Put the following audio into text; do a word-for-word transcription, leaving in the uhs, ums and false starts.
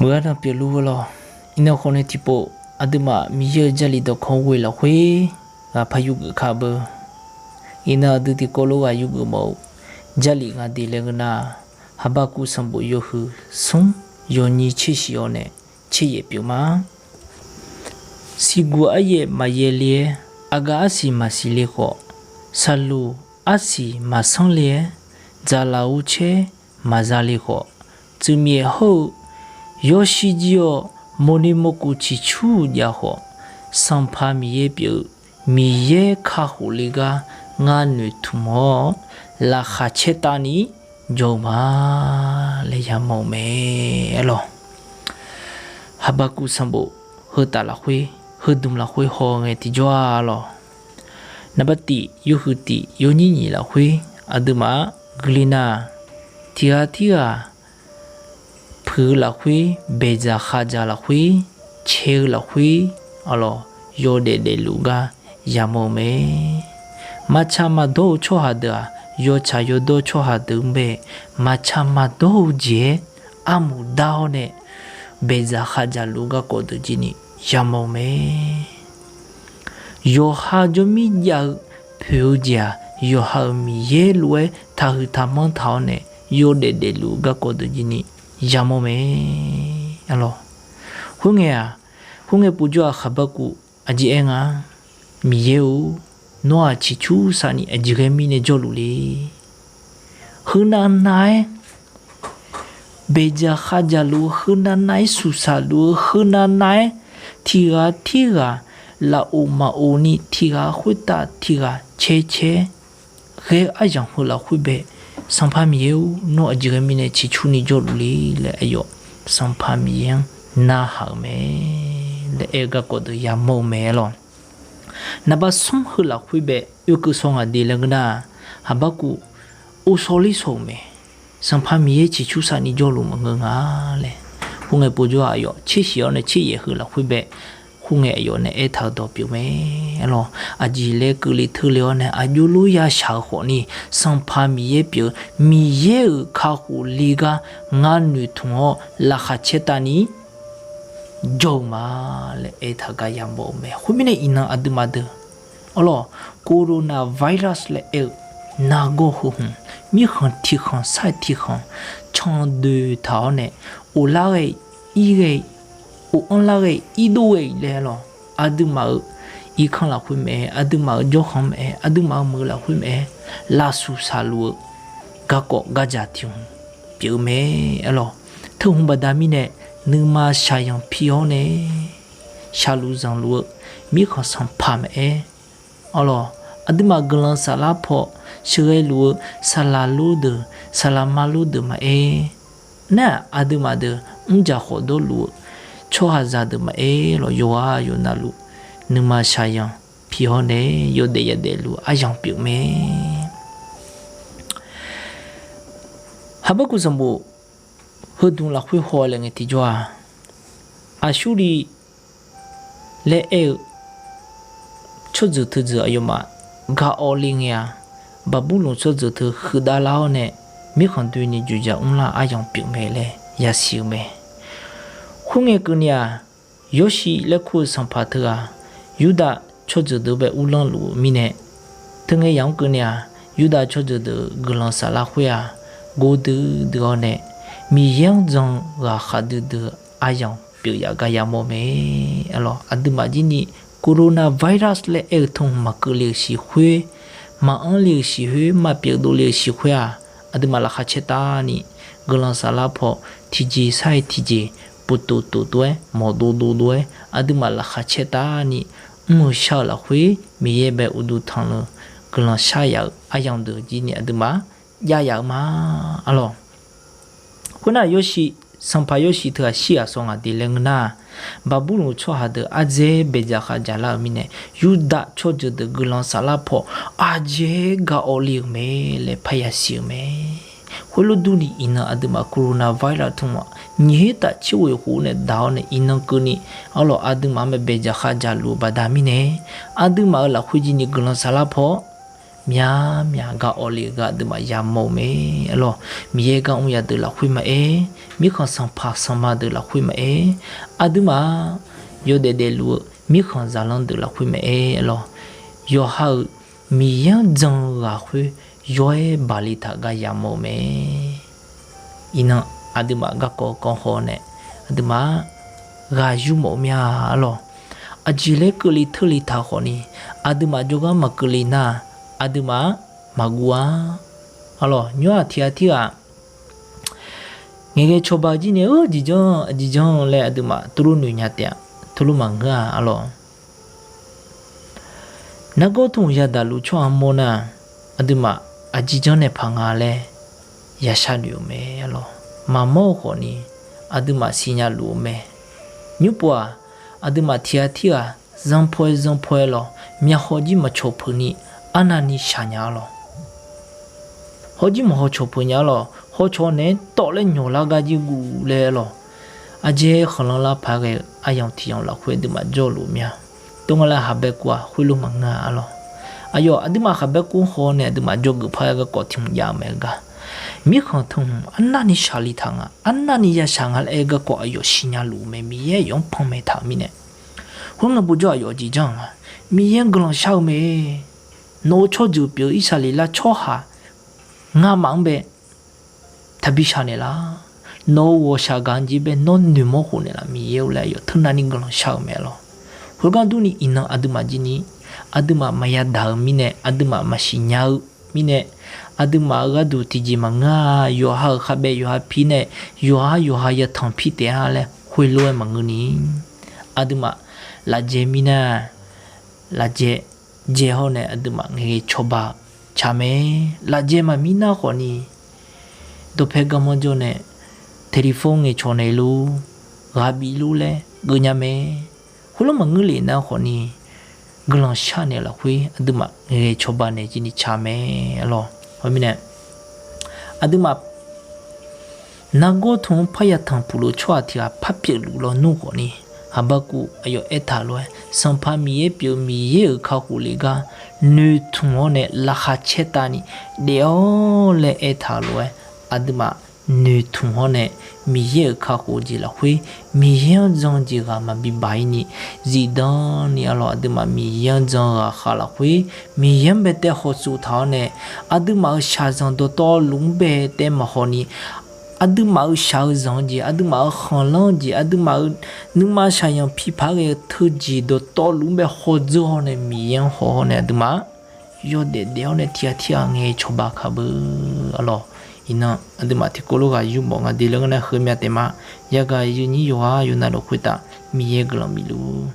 Muiq-ar nan pyeufluf-eu lawr. Iqnan khawf nae tiqpov aqduimaf Miqyaer-euq Jarlif dawqkawq ghoe lafkhoer ghaqpar yurgeuf kar beu. Iqnan aqdui tiqkawv lof ghaq yurgeuf mawf-eu Jarlif ngaq deq laer ngeur nar, Haqbaqkuv sanqbof yawhuiq smr yawnyir tser shif-awr nae tser yaef pyeuf ma. Siqguq aryaef maqyae le-aer, aqgaf arsiq maqsiq le khawf, saqluq arsiq maqsanr le-aer, dzaqlaf-eu caer maqza le khawf, tsuif myaef hawr-eu yawshir jir-awr, mawrni mawrkuf ciqcur-eu jav khawf, Sanqpaq Miqyaer pyeuf-eu Miqyaer kakhof le gar ngar noeqtmq-awr, laqkhaq caertavni jawr-eu ma laer yamawr-eu mae. Aerlawq, Haqbaqkuv sanqbof heu taf lafkhoer, heudmq lafkhoer haw ngae tiqjawr-a lawq. Naqba tif yawhuiq tif yawnyir nyiq lafkhoer aqduimaf-anr guiqle nar, tiqghaq tirghaq puiq-eu lafkhoer, baeqdzaq khavdzaq lafkhoer, cae-eu lafkhoer, arlawq, yawdaef daefluf gar yamawr-eu mae. Maqtsaq maqdawr-eu tsawrhaq deuq-aq, yawtsaq yawdawr tsawrhaq deuq-anr bae, maqtsaq maqdawr-eu jeq-aer armuq dar-awr nae, baeqdzaq khavdzaq luf-eu garkawv deuq jir ni yamawr-eu mae. Yawqha jawrmir jav-eu poeq-eu jeq-aq, yawqha-euq Miqyaer lof-aer taqhuiq taqmanr taq-awr nae, yawdaef daefluf-eu garkawv deuq jir ni yamawr mae. Arlawq, khoerngae-aq, khoerngae povjawr-aq Haqbaqkuv aqjeq aer nga, Miqyaer-or, nawr-aq ciqcur savni aqjeq ghae mirnae jawrluf le. Heunav nav-aer baeqdzaq khavdzaq luf-eu, heunav nav-aer suqsaq luf-eu, heunav nav-aer tiqghaq tirghaq lafov maqov ni tiqghaq khoertav tiqghaq cae cae ghae-eu aryamq heu lafkhoer bae, Sanqpaq Miqyaer-or, nawr aqjeq ghae mirnae ciqcurni jawrluf le laer aryawf Sanqpaq Miqyaer-anr narhaq-euq mae laer aer-eu garkawv deuq yamawr-eu mae lawq. Naqba smr heu lafkhoer bae oekeuv shaw ngaq de laer ngeur nar, Haqbaqkuv ovshaw ler shaw-euq mae. Sanqpaq Miqyaer ciqcur savni jawrluf maqngeur nga laer. Khoerngae povjawr-aq aqyawf tser shif-awr nae tser yaef heu lafkhoer bae, khoerngae aqyawf nae aertaq-eu dawq pyeuf mae. Arlawq, aqjeq laer keuvle teule-awr nae aqjox lof yashaq-eu khawfni, Sanqpaq Miqyaer pyeuf-eu Miqyaer-euq kakhof le gar ngar noeqtmq-awr laqkhaq caertavni jawr-eu ma laer aertaq gar yamawr-eu mae. Khoermirnae iqnan aqduimaf deuq, arlawq, coronavirus laer aer-eu nargawr heu hmq mirkhanq tiqkhanq sar-iq tiqkhanq candoeq taq-awr nae, of lar ghae-iq, ir ghae-iq, of anr lar ghae-iq, irdov ghae-iq laer lawq, aqduimaf-euq irkanr lafkhoer mae-aer, aqduimaf-euq jawrkhanq mae-aer, aqduimaf-euq meuq lafkhoer mae-aer, lafsuq saqluf-eu garkawv gardzaq tiq hmq pyeuf-eu mae. Arlawq, teuhmq baqda mirnae nuima shaqzanq pi-awr nae shaqluf zanqluf-eu mirkhanq sanqpaq mae-aer, arlawq, aqduimaf guiqlanq saflar paw sheuqghae luf-eu saqlaq lor deuq, saqlaq ma lor deuq maqaer, nar-aq aqduimaf deuq mrjaq khawf dawrluf-eu tsawrhaqzaq deuq maqaer lawq, yawqghaq yawqnavluf nuima shaqzanq pi-awr nae yawdaef yadaef luf-eu aryamq pyeuf mae. Haqbaqkuv sanqbof heudmq lafkhoer haw laer ngae tiqjawr-aq, Aqsurli laer aer-eu tsawrjeuq teudzeuq aqyawfmaf gaq-awq le ngae-aq, Baqburloq tsawrjeuq teu huiqdav lar-awr nae mirkhanq doeni joeqjaq mrlar aryamq pyeuf mae laer yasiq-eu mae. Khoerngae keuvni-aq, Yawshiq laer kur-eu sanqpaq teughaq Yurdav tsawrjeuq deuq bae uvlanr luf-eu mirnae, teungae yamq-anr keuvni-aq, Yurdav tsawrjeuq deuq guiqlanq saflar khoer-aq, gordui dui-awr nae Miqyaer-anr jan-eu ghaqkhaq duidui-eu aryamq pyeuf yaf gar yamawr mae. Arlawq, aqduimaf jir ni coronavirus laer aer-eu teu hmq maqkeuv le-euq siq khoer, maqanr le-euq siq khoer, maqpyeuf dov le-euq siq khoer-aq, aqduimaf laqkhaq caertavni guiqlanq saflar paw tiqjeq sar-iq tiqjeq pov tof tof dov-aer, mawq dov dov dov-aer, aqduimaf laqkhaq caertavni mr-eu shar-eu lafkhoer Miqyaer bae uqduq tanqluf guiqlanq shar yaf-eu aryamq deuq jir ni aqduimaf jav yaf-eu ma. Arlawq, khoernar Yawshiq, sanqpaq Yawshiq teughaq shir ghaq shaw ngaq de laer ngeur nar, Baqburloq tsawrhaq deuq ardzaer baeqdzaq khavdzaq lar-euq mirnae, Yurdav tsawrjeuq deuq guiqlanq saflar paw ardzaer gaq-awq le-euq mae laer parya siq-euq mae. Khoerlof durni iqnan aqduimaf coronavirus teu-aq nyiq her taf tser ghoeq khof nae daq-awr nae iqnan keuvni, arlawq, aqduimaf-anr bae baeqdzaq khavdzaq luf-eu baqda mirnae, aqduimaf-euq lafkhoer jir ni guiqlanq saflar paw myavmyav gar awv le-eu gar aqduimaf yamawr-eu mae. Arlawr, Miqyaer gar mr yadeuq lafkhoer maqaer, mirkhanq sanqpaq sanqma deuq lafkhoer maqaer, aqduimaf yawdaef daefluf-eu mirkhanq zaqlanr deuq lafkhoer maqaer, arlawr, yawqha-euq Miqyaer-anr jan-eu ghaq khoer yawr-aer baqli taq gar yamawr-eu mae. Iqnan aqduimaf garkawv kanr haw nae aqduimaf ghaq yur mawf-eu mya. Arlawr, aqjeq laer keuvle teurle taq khawfni, aqduimaf jawrgar maqkeuvle nar, aqduimaf maqguv-a. Arlawr, nymr-aq tiq ghaq tirghaq ngaeqghae cawba jir nae-eu jeq janr-eu jeq janr laer aqduimaf tuvlof noeq nya taef-a. Tuvlof maqngeur-a. Arlawr, nargawr tmq yadaq luf tsawrhaq mawr nar, aqduimaf aqjeq janr nae paq nga laer yashar noeq-eu mae. Arlawr, maqmawr-eu khawfni aqduimaf siqnya luf-eu mae. Nymr pov-aq, aqduimaf tiq ghaq tirghaq zanpaw-aer zanpaw-aer lawr, myavhaw jir maqcawq peuq ni arnavni shaq nya-a lawr. Hawjir maqhaw cawq peuq nya-a lawr. Haw cawq naeq-aer tawv laer nyawq lar gar jir guv laer lawr. Aqjeq khanqlanr lar paq ghae-eu aryamq tiq yamq lafkhoer aqduimaf jawrluf mya. Tov nga laer khaqbae kuv-aq khoerlof maqngeur-a. Arlawr, aqyawf aqduimaf khaqbae kuv haw nae aqduimaf jawrgeuf par-aer garkawv tiq hmq jav-eu mae-eu gar, mirkhanq teu hmq arnavni shaqli taq nga, arnavni yashaq nga laer aer-eu garkawv aqyawf siqnya luf-eu mae. Miqyaer aqyawf-anr panmaeq taq-euq mirnae, khoerngae bojawr aqyawf jeq janr-eu nga. Miqyaer-anr guiqlanq shar-eu mae. Nawq-eu tsawrjeuq pyeuf-eu Irsaqleqlav tsawrhaq ngamaf-anr bae taqbi shaq naeqlaf. Nawq-eu ghawqshaq gaq-anr jeq bae nawr noeqmawr khof naeqlaf Miqyaer-or laer aqyawf teunavni guiqlanq shar-eu mae lawr. Khoergar durni iqnan aqduimaf jir ni, aqduimaf maqya daq-eu mirnae, aqduimaf maqsiq nya-eu mirnae, aqduimaf-euq gharduq tiqjeq maqngeur-a. Yawqha-euq khaqbae yawqha pir nae, yawqha yawqha yatanq pir taef-a laer khoerlof-aer maqngeur ni, aqduimaf lafjae mirnar, lafjae jae hawr nae aqduimaf ngaeqghae cawba tsaq mae. Lafjae maqmir nar khawfni, dawqpae garmanr jawr nae telephone ngaeqcawq naeq lor, ghaq bif lor laer geuf nya mae. Khoerlof maqngeur lef nar khawfni, guiqlanq shar naeq lafkhoer aqduimaf ngaeqghae cawba naeq jir ni tsaq mae. Arlawr, heumirnae aqduimaf nargawr tmq-anr parya tanqpuq luf tsawrhaq tiq ghaq par pyeufluf lawnmr khawfni, Haqbaqkuv aqyawf aertaq lof-aer, Sanqpaq Miqyaer pyeuf-eu Miqyaer-euq kakhof le gar noeqtmq hawr nae laqkhaq caer tavni daef-awr laer aertaq lof-aer, aqduimaf noeqtmq hawr nae Miqyaer-euq kakhof-eu jeq lafkhoer, Miqyaer-anr jan-eu jeq ghaq maqbi baq-ir ni, zifdan ni arlawr aqduimaf Miqyaer-anr jan-eu ghaqkhav lafkhoer, Miqyaer-anr baetaev hawtsuf taq-awr nae, aqduimaf-euq shaqzanq dawqtawvluf-anr baetaev maqhaw ni, aqduimaf-euq shaq-eu zanq-eu jeq, aqduimaf-euq khanqlanr-eu jeq, aqduimaf-euq nuima shaqzanq pipaq ghae-eu teujeq dawqtawvluf-anr bae hawdzeur hawr nae Miqyaer-anr haw hawr nae aqduimaf yawdaef daef-awr nae tiq ghaq tirghaq ngae cawba ka beu. Arlawr, iqnan aqduimaf tiqkawv lof ghaq yur mawf nga dui laer ngeur nar heumya taef ma. Yagaq yawnyir yawqghaq yawqnav lafkhoer taf Miqyaer guiqlanq bif luf